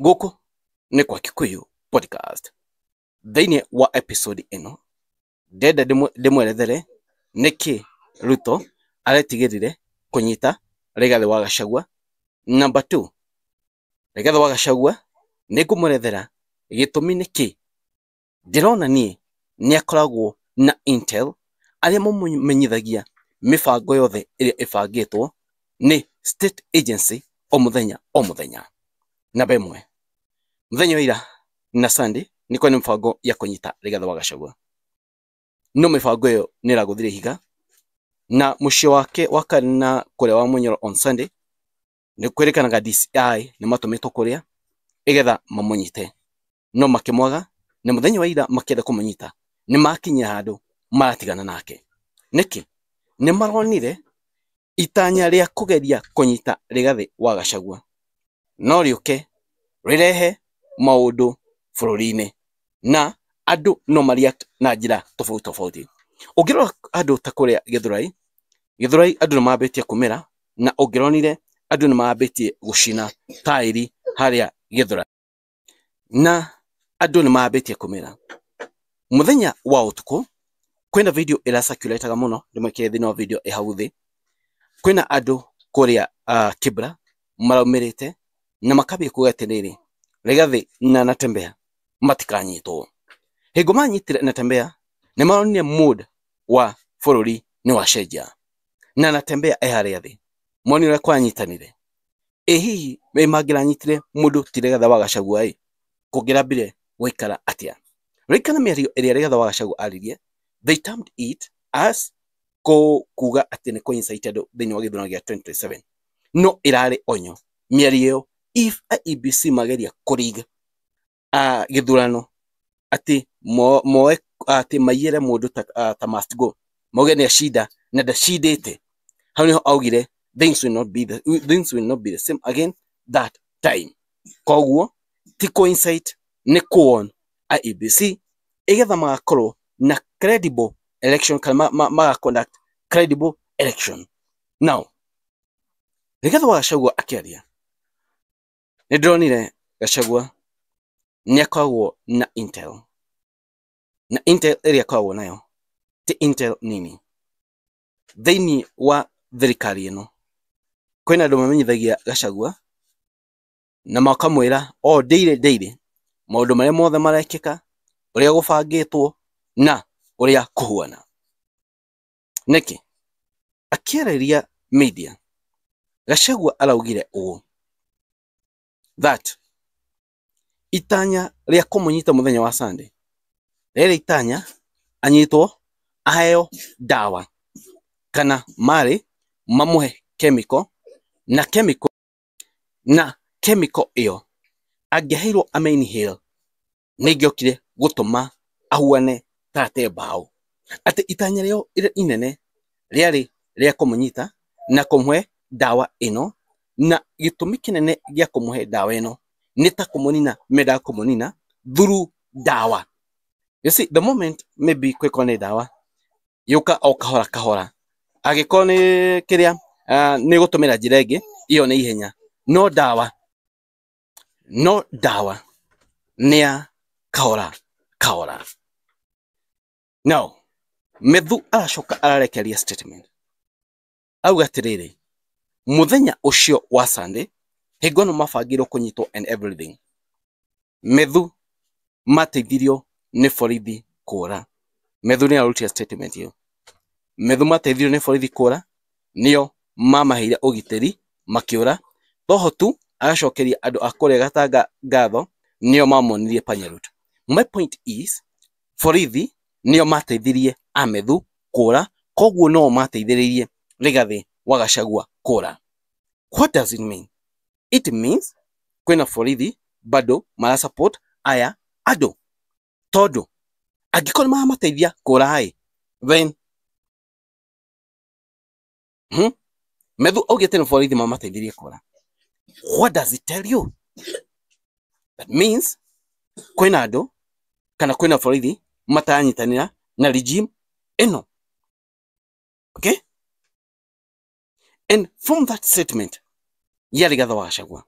Gũkũ nĩ kwa Kikuyu Podcast. Thĩinĩ wa episode ĩno ndenda ndĩmwerethere nĩkĩ Ruto aretigĩrire kũnyita Rigathĩ wa Gachagua. Number 2, Rigathĩ wa Gachagua nĩngũmwerethera gĩtũmi nĩkĩ ndĩrona niĩ nĩ akoragwo na intel arĩa mamũmenyithagia mĩbango yothe ĩrĩa ĩbangĩtwo nĩ state agency o mũthenya o mũthenya. Namba 1, mũthenya wa ira na Sunday nĩ kwarĩ na mĩbango ya kũnyita Rigathĩ wa Gachagua, no mĩbango ĩyo nĩ ĩragũthire ihiga na mũciĩ wake wa Karen na kũrĩa wa Munyoro on Sunday nĩ kwĩrĩkanaga DCI nĩ matũmĩtwo kũrĩa ĩgetha mamũnyite, no makĩmwaga na mũthenya wa ira makĩenda kũmũnyita nĩ makinyire handũ maratigana nake. Nĩkĩ? Nĩ maronire itanya rĩa kũgeria kũnyita Rigathĩ wa Gachagua no rĩũke rĩrehe maũndũ bũrũri-inĩ na andũ no ma react na njĩra tofauti tofauti. Ũngĩrora andũ ta kũrĩa Gĩthũrai, Gĩthũrai andũ nĩ mambĩtie kumĩra na ũngĩronire andũ nĩ mambĩtie gũcina taĩri harĩa Gĩthũrai na andũ nĩ mambĩtie kumĩra. Mũthenya wa ũtukũ kwĩna video ĩra circulate mũno, ndĩmwĩkĩre thĩinĩ wa video ĩ hau thĩ. Kwĩna andũ kũrĩa Kibra maraumĩrĩte na makambia kuga atĩrĩrĩ, Rigathĩ na Natembeya matikanyitwo. Hingo manyitire Natembeya nĩ maronire mood wa bũrũri nĩ wacenjia na Natembeya e harĩa thĩ, monire ũrĩa kwanyitanire. Ĩ hihi ĩ mangĩranyitire mũndũ ti Rigathĩ wa Gachagua ĩ kũngĩrambire gũikara atĩa? Ririkana mĩario ĩrĩa Rigathĩ wa Gachagua aririe, they termed it as kuga atĩ nĩ kũ-incite andũ thĩinĩ wa gĩthurano gĩa 2027, no ĩrarĩ onyo mĩario ĩyo if IEBC mageria kũrig gĩthurano atĩ moe atĩ maiyĩre mũndũ ta must go, mauge nĩ acinda na ndacindĩte, hau nĩho augire things will not be the same again that time. Koguo ti kũ-incite, nĩ kũ-warn IEBC ĩgetha magakorwo na credible election kana maga conduct credible election. Now Rigathĩ wa Gachagua akĩaria nĩ ndĩronire Gachagua nĩ akoragwo na intel, na intel ĩrĩa akoragwo nayo ti intel nini. Thĩinĩ wa thirikari ĩno kwĩna andũ mamenyithagia Gachagua na makamwĩra o daily daily maũndũ marĩa mothe marekĩka, ũrĩa gũbangĩtwo na ũrĩa kũhuana. Nĩkĩ? Akĩarĩria media Gachagua araugire ũũ that itanya rĩa kũmũnyita mũthenya wa Sunday rĩrĩ itanya anyitwo aheo ndawa kana marĩ mamũhe chemical na chemical na chemical ĩyo angĩheirwo ame inhale nĩ ĩngĩokire gũtũma ahuane ta ate mbaũ. Atĩ itanya rĩao inene rĩarĩ rĩa kũmũnyita na kũmũhe ndawa ĩno, na gĩtũmi kĩnene gĩa kũmũhe ndawa ĩno nĩ ta kũmũnina, mendaga kũmũnina through ndawa. You see, the moment maybe kwĩkorwo nĩ ndawa yũka o kahora kahora, angĩkorwo nĩ kĩrĩa nĩ gũtũmĩra njĩra ĩngĩ ĩyo nĩ ihenya, no ndawa, no ndawa nĩ ya kahora kahora. Now Methu aracoka ararekeria statement auga atĩrĩrĩ, mũthenya ũcio wa Sunday hingo ĩno mabangĩirwo kũnyitwo and everything, Methu mateithirio nĩ borithi kũra. Methu nĩ arutire statement ĩyo. Methu mateithirio nĩ borithi kũra, nĩo mamaheire ũgitĩri makĩũra. Toho tu agacokeria andũ a kũrĩa Gatanga ngatho, nĩo mamonirie panya route. My point is borithi nĩo mateithirie Amethu kũra, koguo no mateithĩrĩirie Rigathĩ wa Gachagua kũra. What does it mean? It means kwĩna borithi bado mara support aya andũ, tondũ angĩkorwo nĩ maramateithia kũra ĩ, then Methu augĩte nĩ borithi mamateithirie kũra. What does it tell you? That means kwĩna andũ kana kwĩna borithi mataranyitanĩra na regime ĩno. Okay? And from that statement ya Rigathĩ wa Gachagua,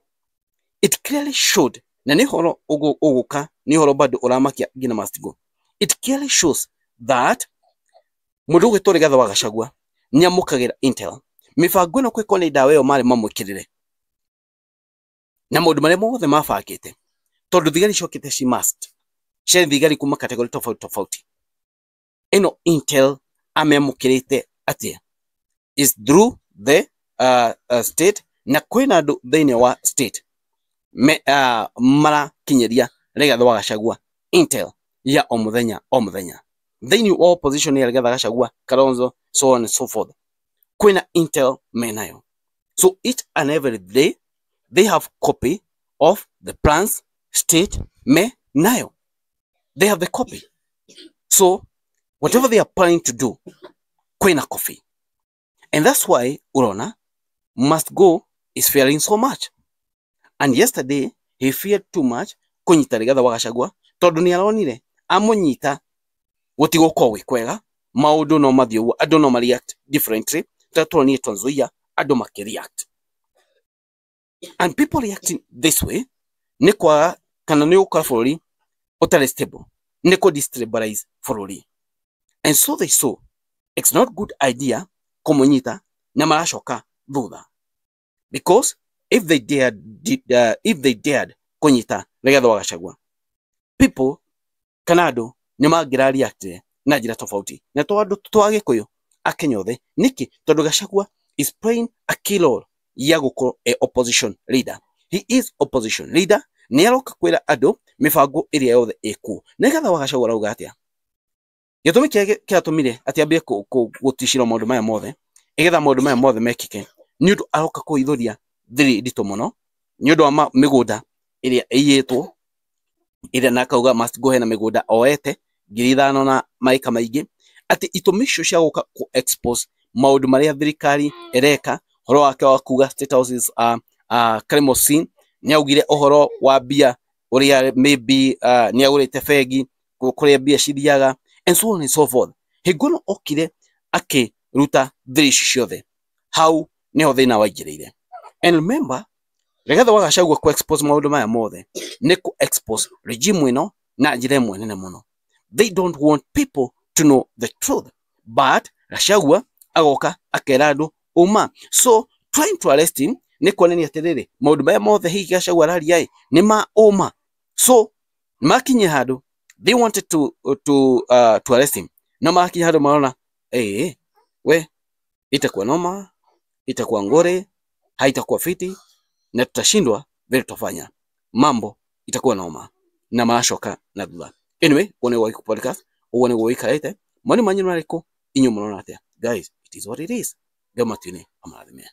it clearly showed Na nĩ ũhoro ũgũka, nĩ ũhoro bado ũramakia nginya must go. It clearly shows that mũndũ ũgwĩtwo Rigathĩ wa Gachagua nĩ amũkagĩra intel. Mĩbango ĩno kwĩko nĩ ndawa ĩyo marĩ mamwĩkĩrĩre na maũndũ marĩa mothe mabangĩte, tondũ thigari ciokĩte ci masked, ciarĩ thigari kuma category tofauti tofauti. Ĩno intel amĩamũkĩrĩte atĩa? Is through the state, na kwĩna andũ thĩinĩ wa state marakinyĩria Rigathĩ wa Gachagua intel ya o mũthenya o mũthenya. Thĩinĩ wa opposition ya Rigathĩ Gachagua, Kalonzo, so on and so forth, kwĩna intel menayo. So each and every day they have copy of the plans state me nayo. They have the copy. So whatever they are planning to do, kwĩna copy. And that's why urona must go is fearing so much. And yesterday he feared too much kunyita Rigathĩ wa Gachagua, tondu ni aronire amunyita gũtigũkorwo gwĩ kwega, maũndũ no mathiĩ ũguo, andũ no ma react differently. Ta tuonire Trans Nzoia andũ makĩ react, and people reacting this way nĩ kwaga kana nĩ gũkora bũrũri ũtarĩ stable, nĩ kũ destabilize bũrũri. And so they saw it's not good idea kũmũnyita, na maracoka thutha, because if they dared kũnyita Rigathĩ wa Gachagua, people kana andũ nĩ mangĩra react na njĩra tofauti. Na to andũ twa Gĩkũyũ, Akenya othe. Nĩkĩ? Tondũ Gachagua is playing a key role ya gũkorwo e opposition leader. He is opposition leader. Nĩ aroka kwĩra andũ mĩbango ĩrĩa yothe ĩkuo. Rigathĩ wa Gachagua arauga atĩa? Gĩtũmi kĩrĩa kĩratũmire atĩ ambie gũticĩrwo maũndũ maya mothe, ĩgetha maũndũ maya mothe mekĩke, nĩ ũndũ aroka kũhithũria thiri nditũ mũno nĩ ũndũ wa mĩgũnda ĩrĩa ĩiyĩtwo, ĩrĩa na akauga must go hena mĩgũnda oete 5,000 na maĩka maingĩ, atĩ itũmi icio cia gũka kũ expose maũndũ marĩa thirikari ĩreka, ũhoro wake wa kuga State House is crime scene. Nĩ augire ũhoro wa mbia ũrĩa maybe nĩ agũrĩte bengi kũrĩa mbia cithiaga and so on and so forth. Hingo ĩno okire akĩruta thiri ici ciothe, hau niho thĩna waingĩrĩire. And remember, Rigathĩ wa Gachagua kũ expose maũndũ maya mothe nĩ kũ expose regime ĩno na njĩra ĩmwe nene mũno. They don't want people to know the truth, but Gachagua agoka akera andũ uma. So trying to arrest him nĩ kuonania atĩrĩrĩ, maũndũ maya mothe hihi Gachagua araria ĩ nĩ ma ũma. So makinyia handũ they wanted to arrest him, no makinya handũ marona we itakuwa noma, itakuwa ngore, haitakuwa fiti na tutashindwa vile tutafanya mambo, itakuwa noma, na maracoka na thutha. Anyway, ũguo nĩguo Gĩkũ Podcast, ũguo nĩguo wĩikarĩte. Mawoni manyu nĩ marĩkũ? Inyuĩ mũrona atĩa? Guys, it is what it is. Ngai matu-inĩ amũrathime.